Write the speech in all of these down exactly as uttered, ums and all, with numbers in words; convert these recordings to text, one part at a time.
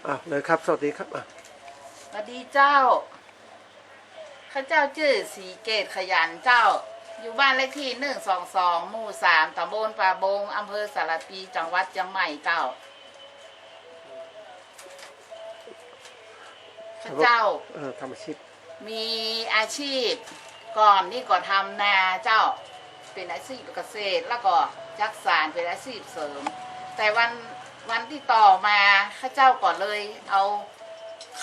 อ่ะ เลยครับ สวัสดีครับ อ่ะ สวัสดีเจ้า ข้าเจ้าจื้อศรีเกตขยันเจ้า อยู่บ้านเลขตี้หนึ่งสองสอง หมู่สาม ตำบลป่าบง อำเภอสารภี จังหวัดเจียงใหม่เจ้า ข้าเจ้า เอ่อ ทำอาชีพ มีอาชีพ ก่อนนี้ก็ทำนาเจ้า เป๋นอาชีพเกษตร แล้วก็จักสานเป๋นอาชีพเสริม แต่วัน วันตี้ต่อมาข้าเจ้าก็เลยเอา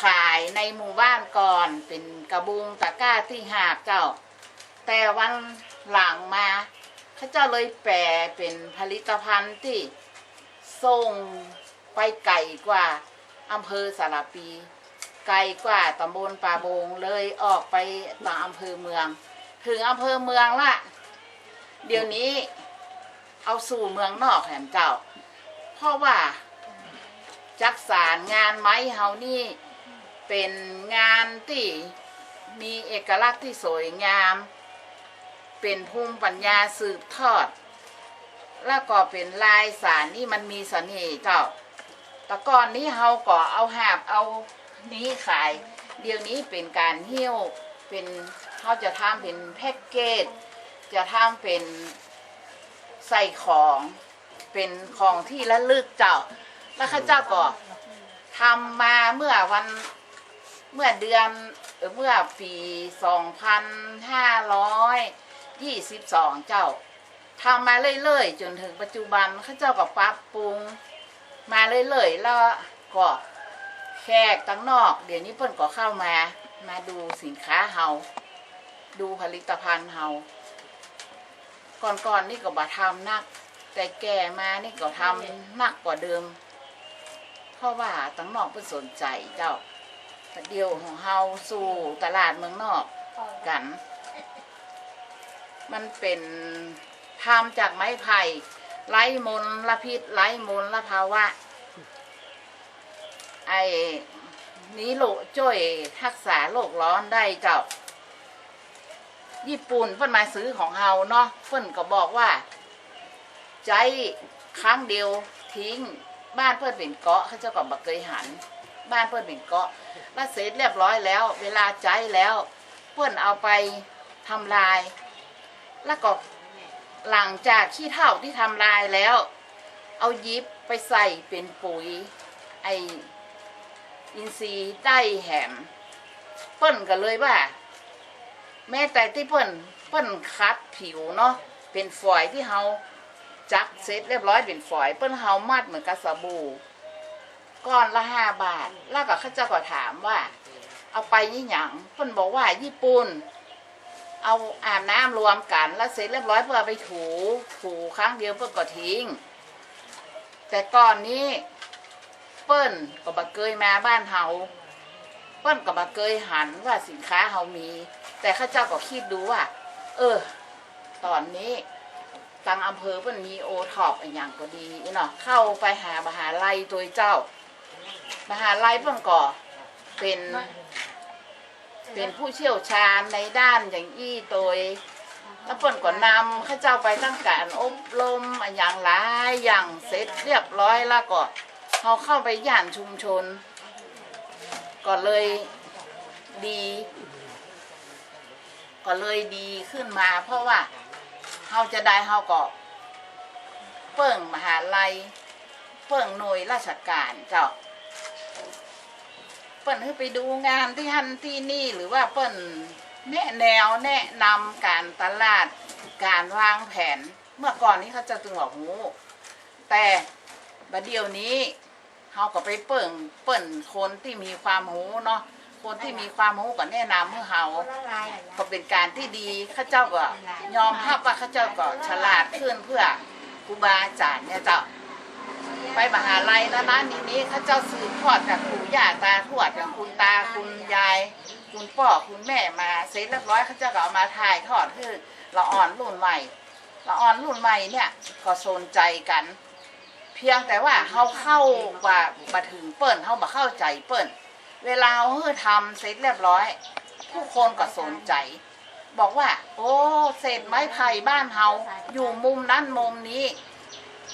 ขายในหมู่บ้านก่อน เป๋นกระบุงตะกร้าตี้หาบเจ้า แต่วันหลังมาข้าเจ้าเลยแปรเป๋นผลิตภัณฑ์ตี้ส่งไปไก๋กว่าอำเภอสารภี ไก๋กว่าตำบลป่าบง เลยออกไปตางอำเภอเมือง เถิงอำเภอเมืองละ เดี๋ยวนี้เอาสู่เมืองนอกแหมเจ้า เพราะว่าจักสานงานไม้เฮานี่เป๋นงานตี้มีเอกลักษณ์ตี้สวยงาม เป๋นภูมิปัญญาสืบทอด แล้วก็เป๋นลายสานนี่มันมีเสน่ห์เจ้า แต่ก่อนนี้เฮาก็เอาหาบเอานี้ขาย เดี๋ยวนี้เป๋นก๋านหิ้ว เป๋น เฮาจะทำเป๋นแพ็กเกจ จะทำเป๋นใส่ของ เป๋นของตี้ระลึกเจ้า แล้วข้าเจ้าก็ทำมาเมื่อวัน เมื่อเดือน เอ่อ เมื่อปี๋สองพันห้าร้อยยี่สิบสองเจ้า ทำมาเรื่อยๆ จ๋นเถิงปัจจุบัน ข้าเจ้าก็ปรับปรุงมาเรื่อยๆ แล้วก็แขกตางนอก เดี๋ยวนี้เปิ้นก็เข้ามา มาดูสินค้าเฮา ดูผลิตภัณฑ์เฮา ก่อนๆ นี่ก็บ่ทำนัก แต่แก่มานี่ก็ทำนักกว่าเดิม เพราะว่าตางนอกเปิ้นสนใจ๋เจ้า เดี๋ยวของเฮาสู่ตลาดเมืองนอกกั๋น มันเป๋น ทำจากไม้ไผ่ ไร้มลพิษ ไร้มลภาวะ ไอ้นี้โรค จ้วยฮักษาโรคร้อนได้เจ้า ญี่ปุ่นเปิ้นมาซื้อของเฮาเนาะ เปิ้นก็บอกว่า ใจ๊ครั้งเดียวทิ้ง บ้านเปิ้นเป๋นเกาะ ข้าเจ้าก็บ่เกยหัน บ้านเปิ้นเป๋นเกาะ แล้วเสร็จเรียบร้อยแล้ว เวลาใจ๊แล้ว เปิ้นเอาไปทำลาย แล้วก็หลังจากขี้เถ้าตี้ทำลายแล้ว เอาหยิบไปใส่เป๋นปุ๋ย ไอ้อินทรีย์ได้แหม เปิ้นก็เลยว่า แม้แต่ตี้เปิ้น เปิ้นขัดผิวเนาะ เป๋นฝอยตี้เฮาจักเสร็จเรียบร้อยเป๋นฝอย เปิ้นเฮามัดเหมือนกับสบู่ ก้อนละห้าบาท แล้วก็ข้าเจ้าก็ถามว่า เอาไปอี้หยัง เปิ้นบอกว่าญี่ปุ่น เอาอาบน้ำรวมกั๋น แล้วเสร็จเรียบร้อยเปิ้นเอาไปถู ถูครั้งเดียวเปิ้นก็ทิ้ง แต่ก่อนนี้เปิ้นก็บ่เกยมาบ้านเฮา เปิ้นก็บ่เกยหันว่าสินค้าเฮามี แต่ข้าเจ้าก็กึ๊ดดูว่า เออ ต๋อนนี้ตางอำเภอเปิ้นมีโอท็อปอะหยังก็ดีอี้เนาะ เข้าไปหามหาลัยตวยเจ้า มหาลัยเปิ้นก็เป๋น เป๋นผู้เชี่ยวชาญในด้านอย่างอี้ตวย แล้วเปิ้นก็นำข้าเจ้าไปตั้งก๋านอบรมอะหยังหลายอย่างเสร็จเรียบร้อย แล้วก็เฮาเข้าไปย่านชุมชน ก็เลยดี ก็เลยดีขึ้นมา เพราะว่าเฮาจะได้ เฮาก็เปิ้งมหาลัย เปิ้งหน่วยราชก๋านเจ้า เปิ้นหื้อไปดูงานตี้หั้นตี้นี่ หรือว่าเปิ้นแนะแนวแนะนำก๋านตลาด ก๋านวางแผน เมื่อก่อนนี้ข้าเจ้าจึงบ่ฮู้ แต่บ่าเดี่ยวนี้ เฮาก็ไปเปิ้งเปิ้นคนตี้มีความฮู้เนาะ คนตี้มีความฮู้ก็แนะนำหื้อเฮา ก็เป๋นก๋านตี้ดี ข้าเจ้าก็ยอมฮับว่าข้าเจ้าก็ฉลาดขึ้นเปื้อครูบาอาจ๋ารย์เนี่ยเจ้า ไปมหาลัยนั้นๆ นี่ๆ ข้าเจ้าสืบทอดจากปู่ย่าตาทวด จากคุณตาคุณยาย คุณป้อคุณแม่มา เสร็จเรียบร้อยข้าเจ้าก็เอามาถ่ายทอดหื้อละอ่อนรุ่นใหม่ ละอ่อนรุ่นใหม่เนี่ยก็สนใจ๋กั๋น เพียงแต่ว่าเฮาเข้าบ่า บ่าเถิงเปิ้น เฮาบ่เข้าใจ๋เปิ้น เวลาเฮาหื้อทำเสร็จเรียบร้อย ผู้คนก็สนใจ๋ บอกว่า โอ้ เศษไม้ไผ่บ้านเฮาอยู่มุมนั้นมุมนี้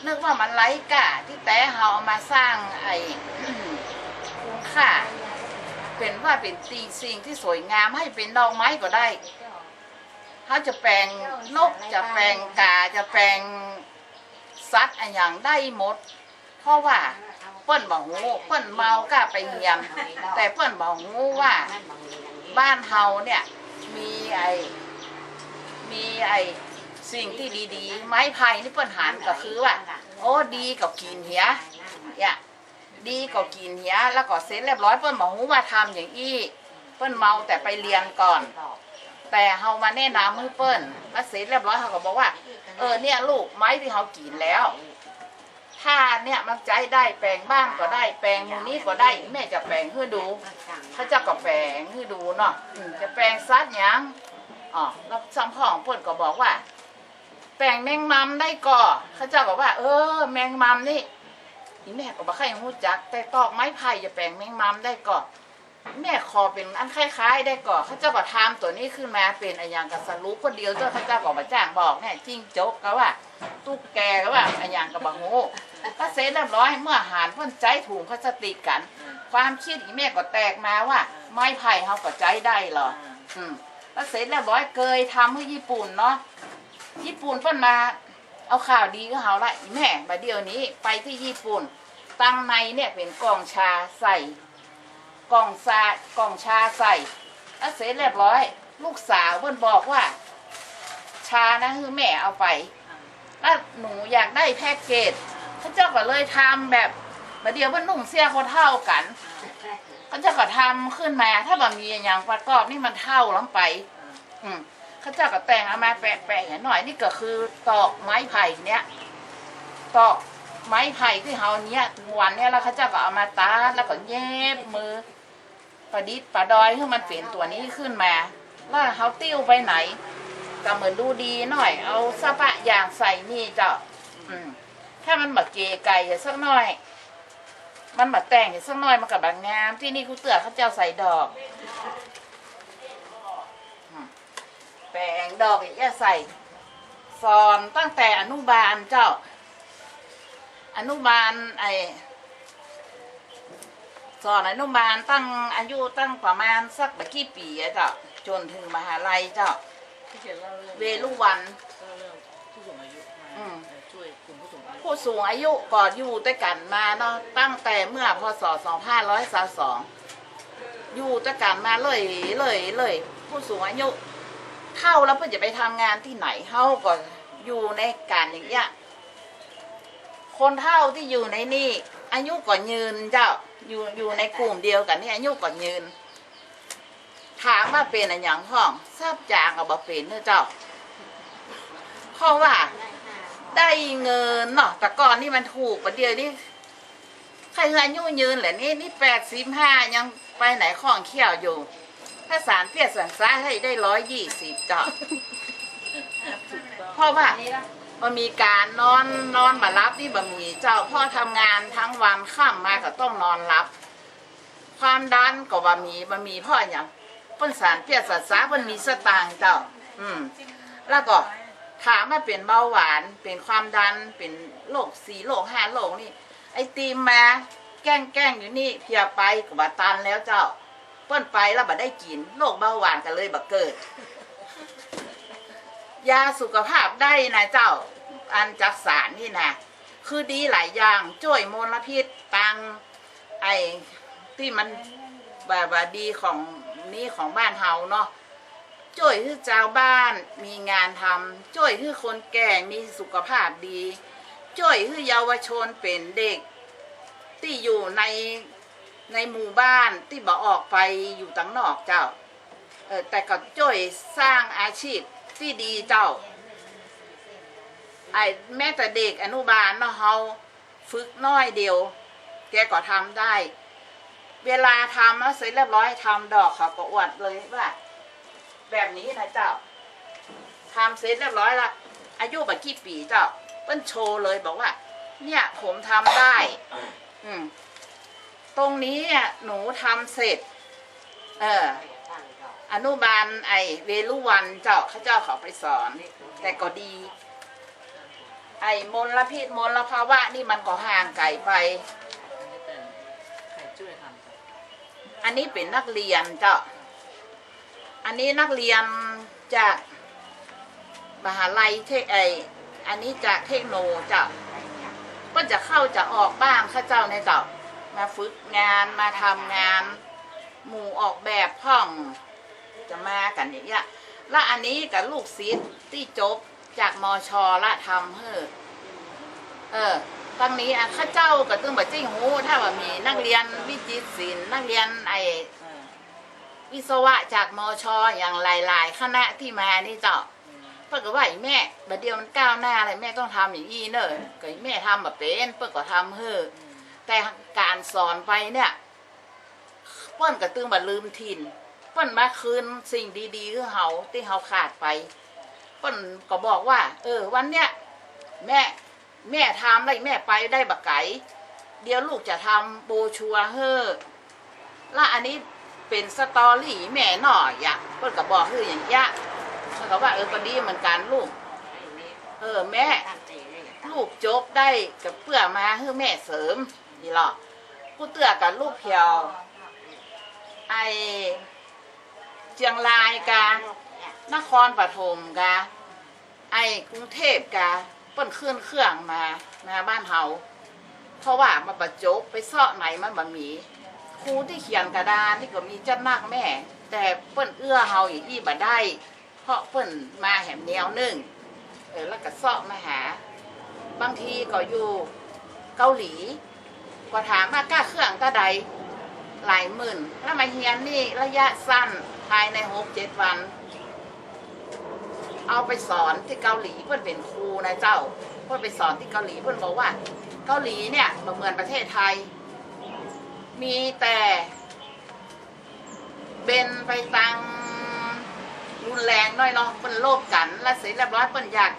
นึกว่ามันไร้ค่า ตี้แต๊เฮาเอามาสร้างไอ้ เป๋นว่าเป๋นสิ่ง สิ่งตี้สวยงาม หื้อเป๋นดอกไม้ก็ได้ เฮาจะแป๋งนก จะแป๋งก๋า จะแป๋งสัตว์อะหยังได้หมด เพราะว่าเปิ้นบ่ฮู้ เปิ้นเมาก้าไปเฮียน แต่เปิ้นบ่ฮู้ว่าบ้านเฮาเนี่ยมีไอ้ มีไอ้สิ่งตี้ดีๆ ไม้ไผ่นี่เปิ้นหันก็คือว่า โอ้ ดีก็กิ๋นเหีย เนี่ย ดีก็กิ๋นเหีย แล้วก็เสร็จเรียบร้อย เปิ้นบ่ฮู้ว่าทำอย่างอี้ เปิ้นเมาแต่ไปเฮียนก่อน แต่เฮามาแนะนำหื้อเปิ้น แล้วเสร็จเรียบร้อย เฮาก็บอกว่า เออ เนี่ยลูก ไม้ตี้เฮากิ๋นแล้ว ถ้าเนี่ยมันใจ๊ได้ แป๋งบ้านก็ได้ แป๋งหมู่นี้ก็ได้ แม่จะแป๋งหื้อดู เขาเจ้าก็แป๋งหื้อดูเนาะ อืม จะแป๋งสัตว์หยัง อ๋อ แล้วซ้ำพ่องเปิ้นก็บอกว่า แป๋งแมงมัมได้ก่อ เขาเจ้าก็ว่า เออ แมงมัมนี่ อีแม่ก็บ่ค่อยฮู้จัก แต่ตอกไม้ไผ่จะแป๋งแมงมัมได้ก่อ แม่ขอเป๋นอันคล้ายๆ ได้ก่อ เขาเจ้าก็ทำตั๋วนี้ขึ้นมาเป๋นอะหยังก็สรุปคนเดียวเจ้า เขาเจ้าก็บ่จ้างบอกเนี่ย จิ้งจกก็ว่า ตุ๊กแกก็ว่า อะหยังก็บ่ฮู้ พอเสร็จเรียบร้อย เมื่อหันเปิ้นใจ๊ถุงพลาสติกกั๋น ความกึ๊ดอีแม่ก็แตกมาว่า ไม้ไผ่เฮาก็ใจ๊ได้เหรอ อืม พอเสร็จเรียบร้อย เกยทำหื้อญี่ปุ่นเนาะ ญี่ปุ่นเปิ้นมาเอาข่าวดีกับเฮาละ อีแม่ บ่าเดี่ยวนี้ไปตี้ญี่ปุ่น ตังในเนี่ยเป๋นกล่องชาใส่ กล่องชา กล่องชาใส่ แล้วเสร็จเรียบร้อย ลูกสาวเปิ้นบอกว่า ชานะหื้อแม่เอาไป แล้วหนูอยากได้แพ็กเกจ เขาเจ้าก็เลยทำแบบ บ่าเดี่ยวเปิ้นนุ่งเสื้อคนเฒ่ากั๋น เขาเจ้าก็ทำขึ้นมา ถ้าบ่มีอะหยังประกอบนี่มันเฒ่าล้ำไป อืม เขาเจ้าก็แต่งเอามาแปะๆ หน่อย นี่ก็คือตอกไม้ไผ่เนี่ย ตอกไม้ไผ่ตี้เฮาเนี่ย ทุกวันเนี่ย แล้วเขาเจ้าก็เอามาตัด แล้วก็เย็บมือ ประดิษฐ์ประดอยหื้อมันเป๋นตั๋วนี้ขึ้นมา แล้วเฮาติ้วไปไหน ก็เหมือนดูดีหน่อย เอาสะปะยางใส่นี่เจ้า อืม ถ้ามันบ่เก๋ไก๋สักหน่อย มันบ่แต่งสักหน่อย มันก็บ่งาม ตี้นี่กูเตื้อเขาเจ้าใส่ดอก อืม แป๋งดอกเอี้ยใส่ สอนตั้งแต่อนุบาลเจ้า อนุบาลไอ้ สอนอนุบาลตั้งอายุตั้งประมาณสักบ่กี่ปี๋อะเจ้า จ๋นเถิงมหาลัยเจ้า เวรุวัน อืม ผู้สูงอายุก็อยู่ตวยกั๋นมาเนาะ ตั้งแต่เมื่อ พ.ศ. สองพันห้าร้อยสามสิบสอง อยู่ตวยกั๋นมาเรื่อยๆ เรื่อยๆ ผู้สูงอายุ เฒ่าแล้วเปิ้นจะไปทำงานตี้ไหน เฮาก็อยู่ในก๋านอย่างเงี้ย คนเฒ่าตี้อยู่ในนี่ อายุก็ยืนเจ้า อยู่ อยู่ในกลุ่มเดียวกั๋นนี่ อายุก็ยืน ถามว่าเป๋นอะหยังพ่อง สับจ๋างก็บ่เป๋นเนาะเจ้า เพราะว่าได้เงินเนาะ แต่ก่อนนี่มันถูก บ่าเดี่ยวนี้ ใค่หื้ออายุยืนแหละนี่ นี่แปดสิบห้า ยังไปไหนคล่องแคล่วอยู่ ถ้าสานเปี้ยสานซ้าหื้อได้ร้อยยี่สิบเจ้า เพราะว่าบ่มีก๋านนอน นอนบ่หลับนี่บ่มีเจ้า เพราะทำงานทั้งวัน ค่ำมาก็ต้องนอนหลับ ความดันก็บ่มี บ่มีเพราะอะหยัง เปิ้นสานเปี้ยสานซ้า เปิ้นมีสตางค์เจ้า อืม แล้วก็ถามว่าเป๋นเบาหวาน เป๋นความดัน เป๋นโรคสี่โรคห้าโรคนี่ ไอ้ตี้มาแก้งๆ อยู่นี่ เพียไปก็บ่ตันแล้วเจ้า เปิ้นไปแล้วบ่ได้กิ๋น โรคเบาหวานก็เลยบ่เกิด ยาสุขภาพได้นะเจ้า อันจักสานนี่นะ คือดีหลายอย่าง จ้วยมลพิษ ตัง ไอ้ตี้มันบ่า บ่าดีของนี่ของบ้านเฮาเนาะ จ้วยหื้อจาวบ้านมีงานทำ จ้วยหื้อคนแก่มีสุขภาพดี จ้วยหื้อเยาวชนเป๋นเด็กตี้อยู่ใน ในหมู่บ้านตี้บ่ออกไปอยู่ตังนอกเจ้า เออ แต่ก็จ้วยสร้างอาชีพตี้ดีเจ้า ไอ้แม้แต่เด็กอนุบาลเนาะ เฮา ฝึกหน้อยเดียว แกก็ทำได้ เวลาทำแล้วเสร็จเรียบร้อย ทำดอกเขาก็อวดเลยว่า แบบนี้นะเจ้า ทำเสร็จเรียบร้อยละ อายุบ่ากี่ปี๋เจ้า เปิ้นโชว์เลย บอกว่า เนี่ย ผมทำได้ อืม ตรงนี้อะ หนูทำเสร็จ เออ อนุบาลไอ้เวรุวันเจ้า เขาเจ้าเขาไปสอน แต่ก็ดี ไอ้มลพิษมลภาวะนี่มันก็ห่างไก๋ไป อันนี้เป๋นนักเรียนเจ้า อันนี้นักเรียนจากมหาลัยเทค ไอ้ อันนี้จากเทคโนเจ้า เปิ้นจะเข้าจะออกบ้านข้าเจ้าเนี่ยเจ้า มาฝึกงาน มาทำงาน หมู่ออกแบบพ่อง จะมากั๋นอย่างเงี้ย และอันนี้ก็ลูกศิษย์ตี้จบจาก มช ละทำหื้อ เออ ตังนี้อะ ข้าเจ้าก็ตึงบ่าเจ้งฮู้ ถ้าว่ามีนักเรียนวิจิตรศิลป์ นักเรียนไอ้ วิศวะจาก มช อย่างหลายๆ คณะตี้มานี่เจ้า เปิ้นก็ว่า "อีแม่ บ่าเดี่ยวมันก้าวหน้าแล้ว แม่ต้องทำอย่างอี้เน่อ" ก็อีแม่ทำบ่เป๋น เปิ้นก็ทำหื้อ แต่ก๋านสอนไปเนี่ย เปิ้นก็ตึงบ่าลืมถิ่น เปิ้นมาคืนสิ่งดีๆ หื้อเฮาตี้เฮาขาดไป เปิ้นก็บอกว่า เออ วันเนี้ย แม่ แม่ทำแล้ว แม่ไปได้บ่าไก๋ เดี๋ยวลูกจะทำโบรชัวร์หื้อ และอันนี้เป๋นสตอรี่แม่หน่อยอะ เปิ้นก็บอกหื้ออย่างเงี้ย เปิ้นก็ว่า เออ ก็ดีเหมือนกั๋นลูก เออ แม่ ลูกจบได้ก็เปื้อมาหื้อแม่เสริม นี่หรอ กู้เตื้อกับลูกแผว ไอ้ เจียงรายกา นครปฐมกา ไอ้กรุงเทพฯกา เปิ้นขึ้นเครื่องมา มาบ้านเฮา เพราะว่ามันบ่จบ ไปเซาะไหนมันบ่มี ครูตี้เขียนกระดานนี่ก็มีจัดนักแม่ แต่เปิ้นเอื้อเฮาอย่างอี้บ่ได้ เพราะเปิ้นมาแหมแนวนึ่ง เออ แล้วก็เซาะมาหา บางทีก็อยู่เกาหลี ก็ถามว่าก้าเครื่องเต้าใด หลายหมื่น แล้วมาเฮียนนี่ระยะสั้น ภายในหกเจ็ดวัน เอาไปสอนตี้เกาหลี เปิ้นเป๋นครูนะเจ้า เปิ้นไปสอนตี้เกาหลี เปิ้นบอกว่าเกาหลีเนี่ยบ่เหมือนประเทศไทย มีแต่ เบนไปตางรุนแรงน้อยเนาะ เปิ้นรบกั๋น แล้วเสร็จเรียบร้อย เปิ้นอยาก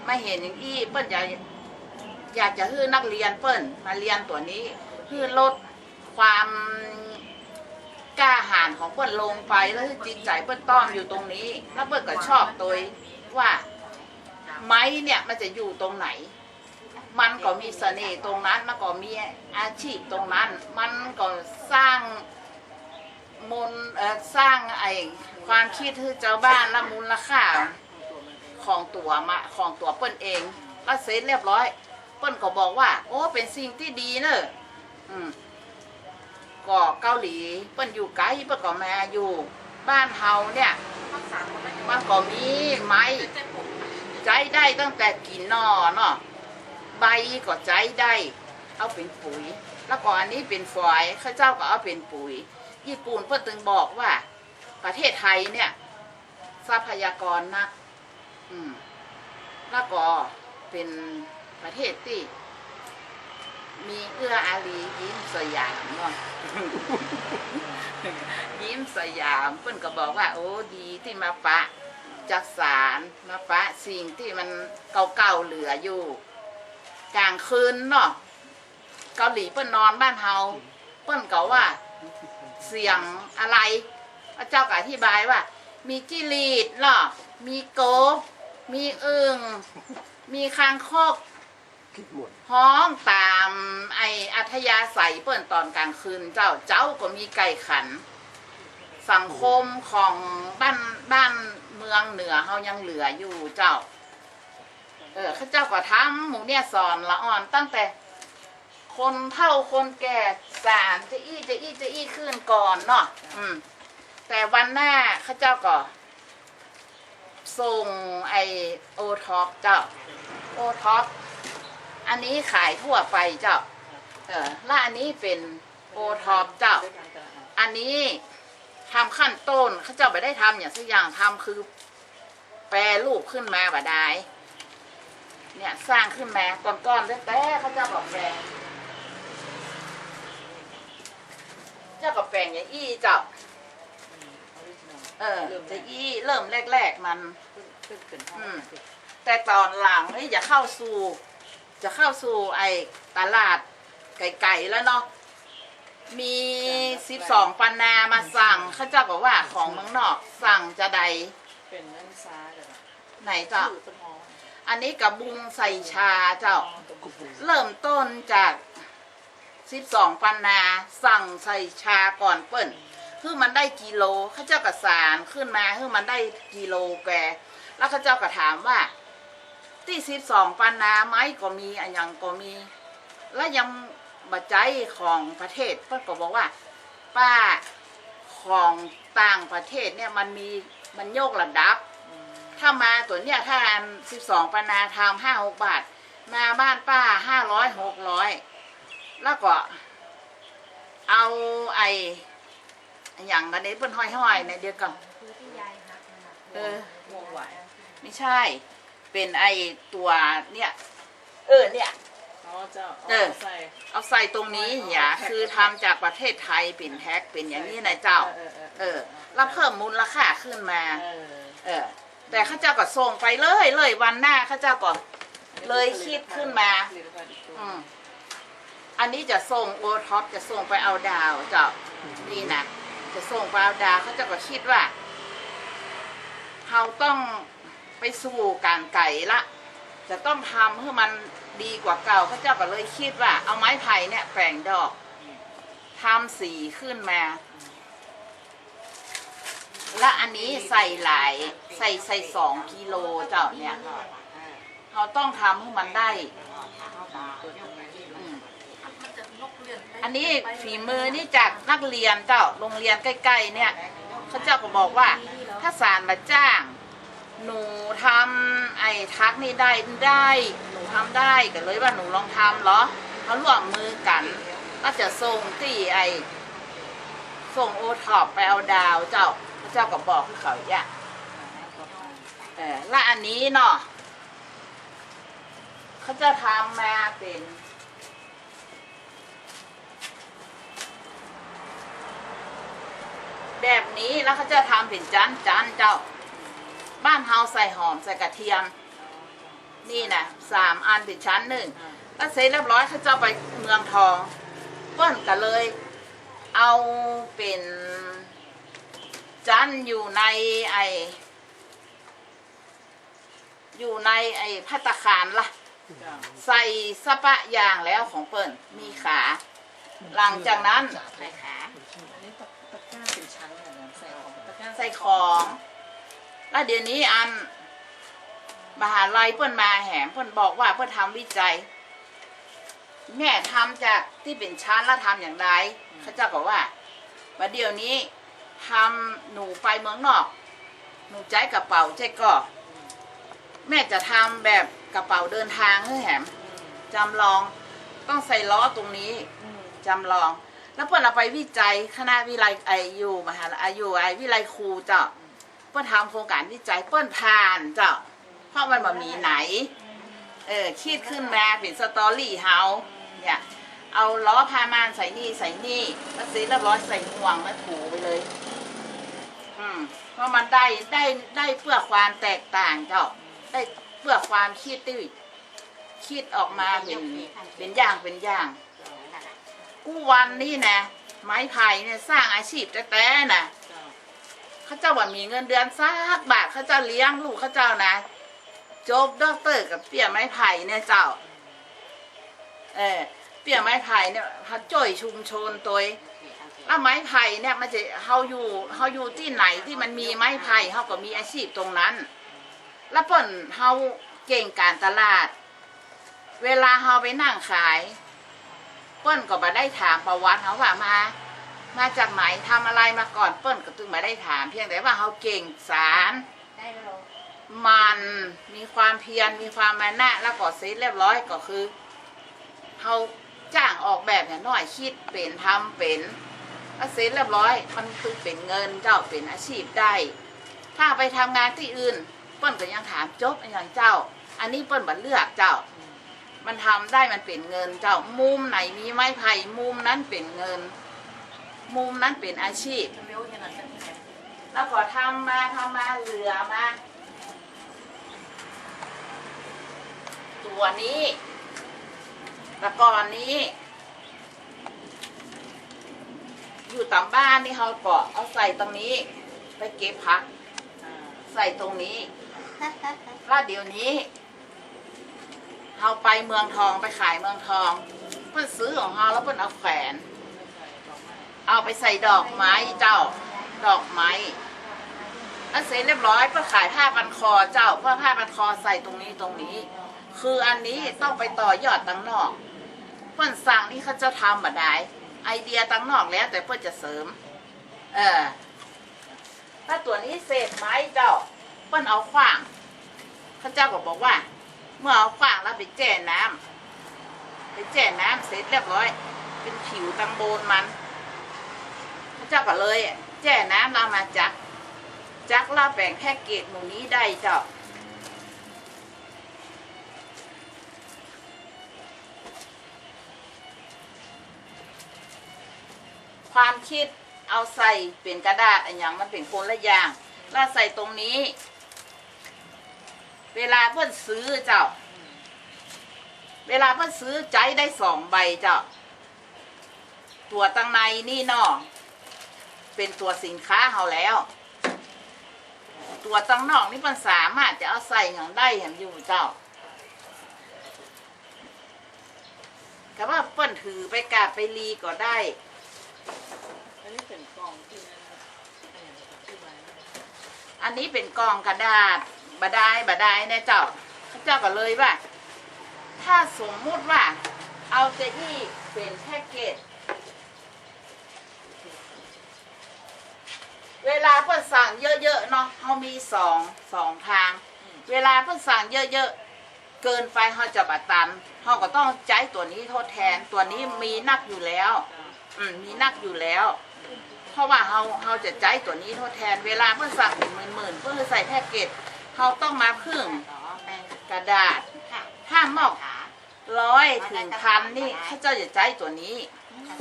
มาเห็นอย่างอี้ เปิ้นอยาก อยากจะหื้อนักเรียนเปิ้นมาเรียนตั๋วนี้ หื้อลดความกล้าหาญของเปิ้นลงไป แล้วหื้อจิตใจ๋เปิ้นต้อมอยู่ตรงนี้ แล้วเปิ้นก็ชอบตวยว่าไม้เนี่ยมันจะอยู่ตรงไหน มันก็มีเสน่ห์ตรงนั้น มันก็มีอาชีพตรงนั้น มันก็สร้างมูล เอ่อ สร้างไอ้ความคิดหื้อจาวบ้าน และมูลค่าของตั๋วมา ของตั๋วเปิ้นเอง แล้วเสร็จเรียบร้อย เปิ้นก็บอกว่า โอ้ เป๋นสิ่งตี้ดีเน่อ อืม ก็เกาหลีเปิ้นอยู่ไก๋ เปิ้นก็มาอยู่บ้านเฮาเนี่ย มันก็มีไม้ใจ๊ได้ตั้งแต่กิ่งหน่อเนาะ ใบก็ใจ๊ได้ เอาเป๋นปุ๋ย แล้วก็อันนี้เป๋นฝอย ข้าเจ้าก็เอาเป๋นปุ๋ย ญี่ปุ่นเปิ้นตึงบอกว่าประเทศไทยเนี่ย ทรัพยากรนัก อืม แล้วก็เป๋นประเทศตี้มีเอื้ออารี ยิ้มสยามเนาะ ยิ้มสยาม เปิ้นก็บอกว่า โอ้ ดีตี้มาปะจักสาน มาปะสิ่งตี้มันเก่าๆ เหลืออยู่ ก๋างคืนเนาะ เกาหลีเปิ้นนอนบ้านเฮา เปิ้นก็ว่าเสียงอะไร พระเจ้าก็อธิบายว่า มีจิ้งหรีดเนาะ มีกบ มีอึ่ง มีคางคก ฮ้องต๋ามไอ้อัธยาศัยเปิ้นต๋อนก๋างคืนเจ้า เจ๊าก็มีไก่ขัน สังคมของบ้าน บ้านเมืองเหนือเฮายังเหลืออยู่เจ้า เออ ข้าเจ้าก็ทำหมู่เนี่ยสอนละอ่อนตั้งแต่ คนเฒ่าคนแก่สานจะอี้จะอี้จะอี้ขึ้นก่อนเนาะ อืม แต่วันหน้าข้าเจ้าก็ส่งไอ้โอท็อปเจ้า โอท็อป อันนี้ขายทั่วไปเจ้า เออ และอันนี้เป๋นโอท็อปเจ้า อันนี้ทำขั้นต้น ข้าเจ้าบ่ได้ทำอย่างสักอย่าง ทำคือ แปรรูปขึ้นมาบ่ดาย เนี่ย สร้างขึ้นมาก้อนๆ แต๊ๆ ข้าเจ้าก็แป๋ง เจ้าก็แป๋งอย่างอี้เจ้า เออ จะอี้เริ่มแรกๆ มัน อืม แต่ต๋อนหลังนี่จะเข้าสู่ จะเข้าสู่ไอ้ตลาดไก๋ๆ แล้วเนาะ มีสิบสองปันนามาสั่ง ข้าเจ้าก็ว่าของเมืองนอกสั่งจะใด เป๋นเงินซาเด้อ ไหนเจ้า ชื่อสมอง อันนี้กะบุงใส่ชาเจ้า เริ่มต้นจาก สิบสองปันนา สั่งใส่ชาก่อนเปิ้น หื้อมันได้กิโล เขาเจ้าก็สานขึ้นมา หื้อมันได้กิโลแก แล้วเขาเจ้าก็ถามว่า ตี้สิบสองปันนา ไม้ก็มี อะหยังก็มี แล้วยังบ่ใจ้ของประเทศ เปิ้นก็บอกว่า ป้า ของต่างประเทศเนี่ยมันมี มันยกระดับ ถ้ามาตั๋วเนี่ย ถ้าอันสิบสองปันนา ทำห้าหกบาท มาบ้านป้าห้าร้อยหกร้อย แล้วก็เอาไอ้ อะหยังกั๋นเนี่ย เปิ้นห้อยๆ เนี่ย เดี๋ยวก่อน เออ ไม่ใช่ เป๋นไอ้ตั๋วเนี่ย เออ เนี่ย อ๋อเจ้า เออ เอาใส่ เอาใส่ตรงนี้ อ๋อ อย่า แพ็ค คือทำจากประเทศไทย เป๋นแพ็ค เป๋นอย่างนี้นะเจ้า เออ เออ เออ เออ แล้วเพิ่มมูลค่าขึ้นมา เออ เออ แต่เขาเจ้าก็ส่งไปเลย เลยวันหน้าเขาเจ้าก็เลยคิดขึ้นมา อืม อันนี้จะส่ง โอท็อป จะส่งไปเอาดาวเจ้า นี่นะ จะส่งไปเอาดาว เขาเจ้าก็คิดว่า เฮาต้องไปสู่ก๋านไก๋ละ จะต้องทำหื้อมันดีกว่าเก่า เขาเจ้าก็เลยคิดว่าเอาไม้ไผ่เนี่ยแป๋งดอก ทำสีขึ้นมา และอันนี้ใส่หลาย ใส่ ใส่สองกิโลเจ้าเนี่ย เฮาต้องทำหื้อมันได้ อืม อันนี้ฝีมือนี่จากนักเรียนเจ้า โรงเรียนใก้ๆ เนี่ย เขาเจ้าก็บอกว่า ถ้าสานบ่จ้าง หนูทำไอ้ทักนี่ได้ ได้ หนูทำได้ ก็เลยว่าหนูลองทำลอ เฮาร่วมมือกั๋น ก็จะส่งตี้ไอ้ ส่งโอท็อปไปเอาดาวเจ้า เขาเจ้าก็บอกหื้อเขาอย่าง เออ และอันนี้เนาะ เขาเจ้าทำมาเป๋น แบบนี้ แล้วเขาเจ้าทำเป๋นจ๊านๆ เจ้า บ้านเฮาใส่หอมใส่กระเทียม นี่นะ สามอันเป๋นชั้นนึ่ง แล้วเสร็จเรียบร้อยเขาเจ้าไปเมืองทอง เปิ้นก็เลยเอาเป๋นจ๊านอยู่ในไอ้ อยู่ในไอ้ภัตตาคารละ เจ้า ใส่สะปะอย่างแล้วของเปิ้น มีขา หลังจากนั้น ใส่ขา อันนี้ตะกร้าเป๋นชั้นเหรอ ใส่ของ ตะกร้า ใส่ของ แล้วเดี๋ยวนี้อันมหาลัยเปิ้นมาแหม เปิ้นบอกว่าเปิ้นทำวิจัย แม่ทำจากตี้เป๋นชั้นแล้วทำอย่างไร เขาเจ้าก็ว่า บ่าเดี๋ยวนี้ทำ หนูไปเมืองนอก หนูใจ๊กระเป๋าใจ๊ก่อ แม่จะทำแบบกระเป๋าเดินทางหื้อแหม จำลอง ต้องใส่ล้อตรงนี้ จำลอง แล้วเปิ้นเอาไปวิจัย คณะวิไล ไอ้ อยู่มหาลัย อยู่ไอ้วิไลครูเจ้า เปิ้นทำโครงการวิจัย เปิ้นผ่านเจ้า เพราะมันบ่มีไหน เออ คิดขึ้นมาเป๋นสตอรี่เฮา เนี่ย เอาล้อผ้าม่านใส่นี่ใส่นี่ แล้วเสร็จเรียบร้อยใส่ห่วงแล้วถูไปเลย อืม เพราะมันได้ ได้ ได้เปื้อความแตกต่างเจ้า ได้เปื้อความคิดตี้ คิดออกมาเป๋น เป๋นอย่าง เป๋นอย่าง กู้วันนี้นะ ไม้ไผ่เนี่ยสร้างอาชีพแต๊ๆ นะ เขาเจ้าบ่มีเงินเดือนสักบาท เขาเจ้าเลี้ยงลูกเขาเจ้านะ จบด็อกเตอร์กับเปี้ยไม้ไผ่เนี่ยเจ้า เออ เปี้ยไม้ไผ่เนี่ย เขาจ้วยชุมชนตวย แล้วไม้ไผ่เนี่ยมันจะ เฮาอยู่ เฮาอยู่ตี้ไหนตี้มันมีไม้ไผ่ เฮาก็มีอาชีพตรงนั้น แล้วเปิ้น เฮาเก่งก๋านตลาด เวลาเฮาไปนั่งขาย เปิ้นก็บ่ได้ถามประวัติเฮาว่ามา มาจากไหน ทำอะไรมาก่อน เปิ้นก็ตึงบ่ได้ถาม เพียงแต่ว่าเฮาเก่งสาน หมั่น มีความเพียร มีความมานะ แล้วก็เสร็จเรียบร้อยก็คือ เฮาจ้างออกแบบเนี่ยน้อย คิดเป๋น ทำเป๋น แล้วเสร็จเรียบร้อย มันตึงเป๋นเงินเจ้า เป๋นอาชีพได้ ถ้าไปทำงานตี้อื่น เปิ้นก็ยังถามจบอะหยังเจ้า อันนี้เปิ้นบ่เลือกเจ้า มันทำได้ มันเป๋นเงินเจ้า มุมไหนมีไม้ไผ่ มุมนั้นเป๋นเงิน มุมนั้นเป๋นอาชีพ แล้วก็ทำมา ทำมา เหลือมา ตั๋วนี้ แต่ก่อนนี้ อยู่ต๋ามบ้านนี่เฮาก็เอาใส่ตรงนี้ ไปเก็บผัก ใส่ตรงนี้ แล้วเดี๋ยวนี้ เฮาไปเมืองทอง ไปขายเมืองทอง เปิ้นซื้อของเฮาแล้วเปิ้นเอาแขวน เอาไปใส่ดอกไม้เจ้า ดอกไม้ อันเสร็จเรียบร้อยเปิ้นขายผ้าพันคอเจ้า เปิ้นผ้าพันคอใส่ตรงนี้ตรงนี้ คืออันนี้ต้องไปต่อยอดตังนอก เปิ้นสั่งนี่เขาเจ้าทำบ่ดาย ไอเดียตังนอกแล้วแต่เปิ้นจะเสริม เออ ถ้าตั๋วนี้เศษไม้เจ้า เปิ้นเอาขว้าง เขาเจ้าก็บอกว่า เมื่อเอาขว้างแล้วไปแจ้น้ำ ไปแจ้น้ำเสร็จเรียบร้อย เป๋นผิวตังบนมัน เขาเจ้าก็เลยแจ้น้ำแล้วมาจัก จักแล้วแป๋งแพ็กเกจหมู่นี้ได้เจ้า ความคิดเอาใส่เป๋นกระดาษอะหยังมันเป๋นคนละอย่าง แล้วใส่ตรงนี้ เวลาเปิ้นซื้อเจ้า เวลาเปิ้นซื้อใจ๊ได้สองใบเจ้า ตั๋วตังในนี่เนาะ เป๋นตั๋วสินค้าเฮาแล้ว ตั๋วตังนอกนี่เปิ้นสามารถจะเอาใส่หยังได้แหมอยู่เจ้า ก็ว่าเปิ้นถือไปกาบไปลีก็ได้ อันนี้เป๋นกล่องตี้นั่น อันนี้เป๋นกล่องกระดาษ บ่ดาย บ่ดายเนี่ยเจ้า เขาเจ้าก็เลยว่า ถ้าสมมุติว่า เอาจะอี้เป๋นแพ็กเกจ เวลาเปิ้นสั่งเยอะๆเนาะ เฮามีสอง สองทาง เวลาเปิ้นสั่งเยอะๆ เกินไปเฮาจะบ่ตัน เฮาก็ต้องใจ๊ตั๋วนี้ทดแทน ตั๋วนี้มีนักอยู่แล้ว อืม มีนักอยู่แล้ว เพราะว่าเฮา เฮาจะใจ๊ตั๋วนี้ทดแทน เวลาเปิ้นสั่งเป๋นหมื่นๆ เปิ้นใส่แพ็กเกจ เฮาต้องมาพึ่งกระดาษ ถ้ามอกร้อยเถิงพันนี่ เขาเจ้าจะใจ๊ตั๋วนี้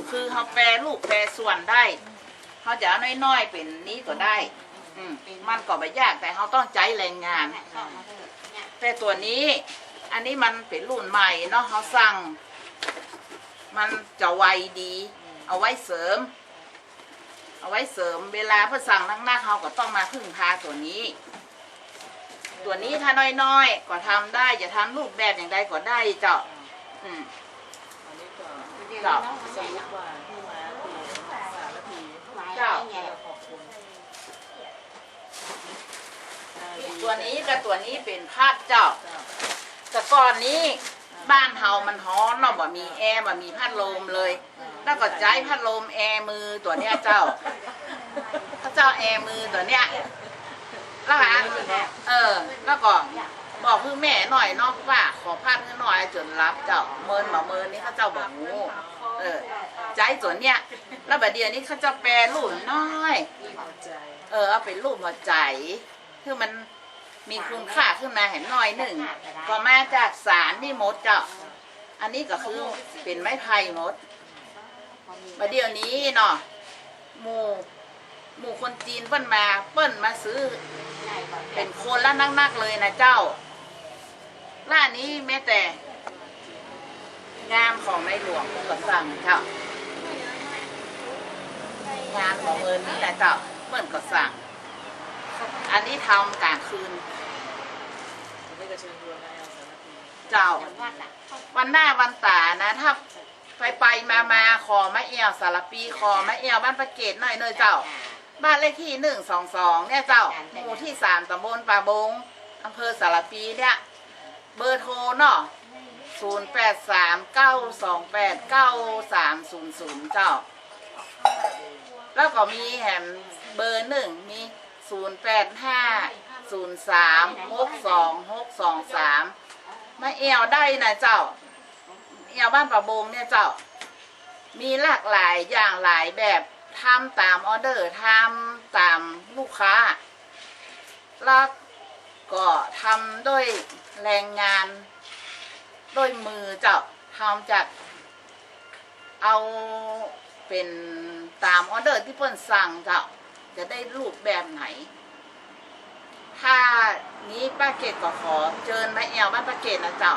คือเฮาแปรรูปแปรส่วนได้ เฮาจะเอาน้อยๆ เป๋นนี้ก็ได้ อืม มันก็บ่ยาก แต่เฮาต้องใจ๊แรงงาน แต่ตั๋วนี้ อันนี้มันเป๋นรุ่นใหม่เนาะ เฮาสั่ง มันจะไวดี เอาไว้เสริม เอาไว้เสริม เวลาเปิ้นสั่งนักๆ เฮาก็ต้องมาพึ่งพาตั๋วนี้ ตั๋วนี้ถ้าน้อยๆ ก็ทำได้ จะทำรูปแบบอย่างใดก็ได้เจ้า อืม อันนี้ก็ เจ้า สรุปว่าที่มาคือสารพี เจ้า ขอบคุณ ตั๋วนี้กับตั๋วนี้เป๋นพัดเจ้า เจ้า แต่ก่อนนี้บ้านเฮามันฮ้อนเนาะ บ่มีแอร์ บ่มีพัดลมเลย แล้วก็ใจ๊พัดลมแอร์มือตั๋วเนี้ยเจ้า เขาเจ้าแอร์มือตั๋วเนี้ย แล้วก็ เออ แล้วก็บอกหื้อแม่หน่อยเนาะ ว่าขอพัดหื้อหน่อย จ๋นหลับเจ้า เมินบ่เมินนี่เขาเจ้าบ่ฮู้ เออ ใจ๊ตั๋วเนี้ย แล้วบ่าเดี่ยวนี้เขาเจ้าแปรรูปน้อย เออ เอาเป๋นรูปหัวใจ๋ คือมันมีคุณค่าขึ้นมาแหมหน่อยนึ่ง ก็มาจากสานนี่หมดเจ้า อันนี้ก็คือเป๋นไม้ไผ่หมด บ่าเดี่ยวนี้เนาะ หมู่ หมู่คนจีนเปิ้นมา เปิ้นมาซื้อเป๋นคนละนักๆ เลยนะเจ้า แล้วอันนี้แม้แต่ งานของในหลวงเปิ้นก็สั่งเจ้า งานของเปิ้นนี่แหละเจ้า เปิ้นก็สั่ง อันนี้ทำก๋างคืน เจ้า วันหน้าวันต๋านะ ถ้าไปไปมามา ขอมาแอ่วสารพี ขอมาแอ่วบ้านปากเกร็ดหน่อยเน่อเจ้า บ้านเลขตี้นึ่งสองสองเนี่ยเจ้า หมู่ตี้สาม ต๋ำบลป่าบง อำเภอสารพีเนี่ย เบอร์โทรเนาะ ศูนย์แปดสาม เก้าสองแปด เก้าสามศูนย์ศูนย์ เจ้า แล้วก็มีแหมเบอร์นึ่ง มี ศูนย์แปดห้า ศูนย์สาม หกสอง หกสองสาม มาแอ่วได้นะเจ้า แอ่วบ้านป่าบงเนี่ยเจ้า มีหลากหลายอย่างหลายแบบ ทำต๋ามออเดอร์ ทำต๋ามลูกค้า แล้วก็ทำด้วยแรงงาน ด้วยมือเจ้า ทำจาก เอาเป๋นต๋ามออเดอร์ตี้เปิ้นสั่งเจ้า จะได้รูปแบบไหน ถ้านี้ปากเกร็ดก็ขอเจิญมาแอ่วบ้านปากเกร็ดนะเจ้า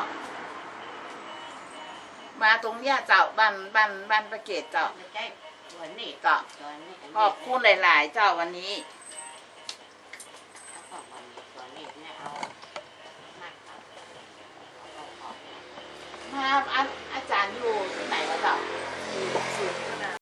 มาตรงเนี้ยเจ้า บ้าน บ้าน บ้านปากเกร็ดเจ้า เจ้า ขอบคุณหลายๆ เจ้า วันนี้ มา อา อาจ๋ารย์อยู่ตี้ไหนวะ เจ้า มีบอกสูตร